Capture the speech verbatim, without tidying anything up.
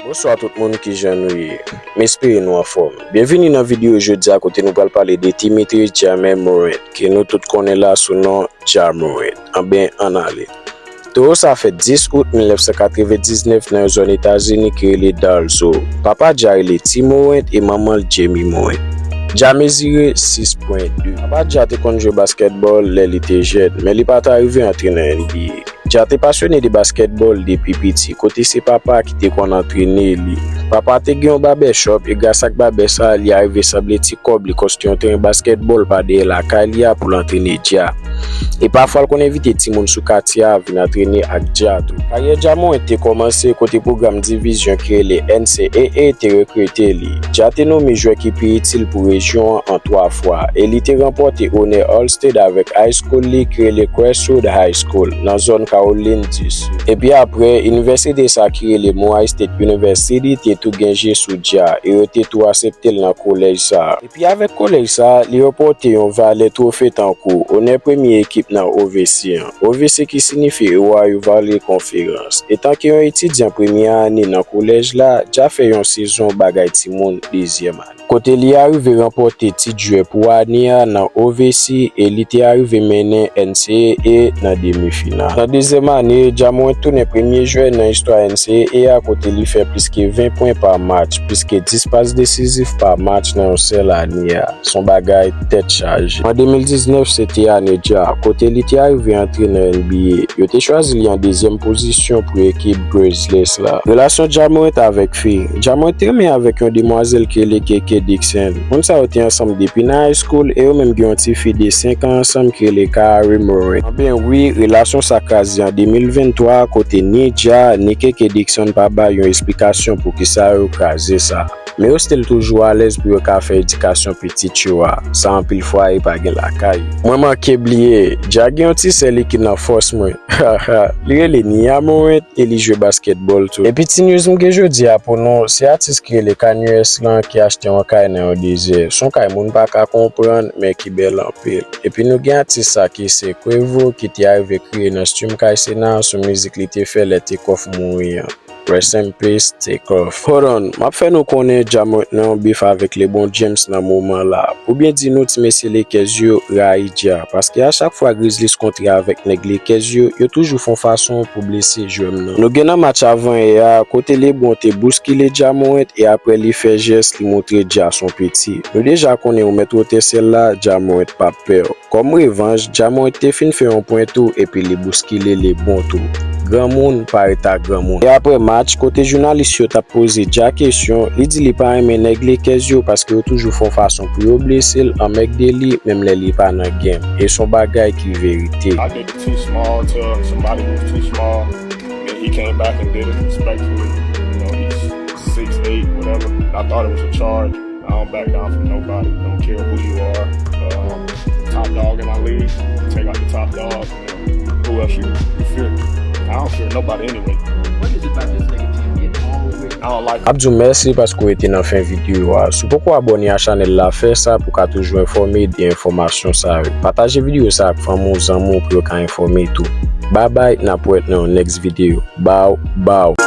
Bonswa tout moun, kijan nou ye? M espere nou anfòm. Byenvini nan videyo jodi a kote nou pral pale de Dimitri Jamel Morant, ke nou tout konnen la sou non Ja Morant, anben ann ale. Towo sa fèt dis out mil nèf san katrevendiznèf nan yon zòn Etazini ki rele Dalzo. Papa Ja rele Ti Morant e manman l Jamie Morant. Ja mezire sis pwen de. Papa Ja te konn jwe baskètbòl lè li te jèn, men li pa ta rive antre nan N B A. Ja te pasyone de baskètbòl depi piti, kote se papa ki te konn antrene li. Papa te gen yon babè shop, e gras ak babè sa, li arive sanble ti kòb li konstwi yon teren baskètbòl pa dèyè lakay li a pou l antrene Ja. E pafwa l konn envite timoun sou katye a vin antrene ak Ja tou. Karyè Ja Morant te kòmanse kote pwogram divizyon ki rele N C A A te rekrite li. Ja te nonmen jwè ki pi itil pou rejyon an an twa fwa, e li te ranpòte onè All-State avèk high school li ki rele Crestwood High School, nan zòn Kawolin di Sid. Epi apre, inivèsite sa ki rele Murray State University te tou gen je sou Ja, e yo te tou aksepte l nan kolèj sa. Epi avèk kolèj sa, li ranpòte yon valè twofe tankou onè premye ekip nan O V C an. O V C ki siyifi Ohio Valley Conference. Etanke yon etidyan premye ane nan kolèj la, Ja fè yon sezon bagay timoun dezyèm ane, kote li arive ranpòte tit jwè pou ane a nan O V C e li te arive mennen N C A A nan demi final. Nan dezyèm ane, Ja Morant tounen premye jwè nan istwa N C A A a kote li fè plis ke ven pwen pa match, plis ke dis pas desizif pa match nan yon sèl ane a. Se yon bagay tèt chaje. An de mil diznèf, se te ane Ja, kote li te arive antre nan N B A. Yo te chwazi li an dezyèm pozisyon pou ekip Grizzlies la. Relasyon Ja Morant avèk fi. Ja Morant te renmen avèk yon demwazèl ki rele Keke Dixon. Moun sa yo te ansanm depi nan high school e yo menm gen yon ti fi de senk an ansanm ki rele Kyrie Morant. Anben wi, relasyon sa kraze an de mil venntwa, kote ni Ja, ni Keke Dixon pa bay yon esplikasyon pou kisa yo kraze sa. Men yo still toujou alèz pou yo ka fè edikasyon pitit yo a. Sa anpil fwa e pa gen lakay. Mwen manke bliye, Ja gen yon ti sè li ki nan fòs mwen. Li rele Nia Morant e li jwe baskètbòl tou. Epi ti news m gen jodi a pou nou, se atis ki rele Kanye West lan ki achte yon kay nan yon dezè. Se yon kay moun pa ka konprann, men ki bèl anpil. Epi nou gen atis sa ki se Quavo ki te arive kriye nan stream kay Sena sou mizik li te fè lè Takeoff mouri an. Rest in peace, Takeoff. Hold on, m ap fè nou konnen Ja Morant nan yon bif avèk LeBron James nan moman la. Pou byen di nou, ti mesye Lakers yo rayi Ja, paske a chak fwa Grizzlies kontre avèk nèg Lakers yo, yo toujou fè yon fason pou blese jwè m nan. Nou gen nan match avan yè a, kote LeBron te bouskile Ja Morant e apre li fè jès, li montre Ja se yon piti. Nou deja konnen ou mèt wotè syèl la, Ja Morant p ap pè w. Kòm revanj, Ja Morant te fin fè yon pwen tou epi li bouskile LeBron tou. Granmoun pa ret ak granmoun. E apre match, kote jounalis yo t ap poze Ja kesyon, li di li pa renmen nèg Lakers yo paske yo toujou fè yon fason pou yo blese l, anmègde li, menm lè li pa nan game. E se yon bagay ki verite. I think too small to somebody who's too small. And he came back and did it respectfully. You know, he's six eight, whatever. I thought it was a charge. I don't back down from nobody. Don't care who you are. Um, top dog in my league. Take out the top dog. Who else you, you fear? I don't fear nobody anyway. What is it about this nigga T V? It always I don't like M ap di w mèsi paske w rete nan fen videyo a. Si w poko abòne a chanèl la, fè sa pou w ka toujou enfòme de enfòmasyon sa yo. Pataje videyo sa ak fanmi w, zanmi w pou yo ka enfòme tou. Babay, n ap wèt nan yon next videyo. Baw, baw.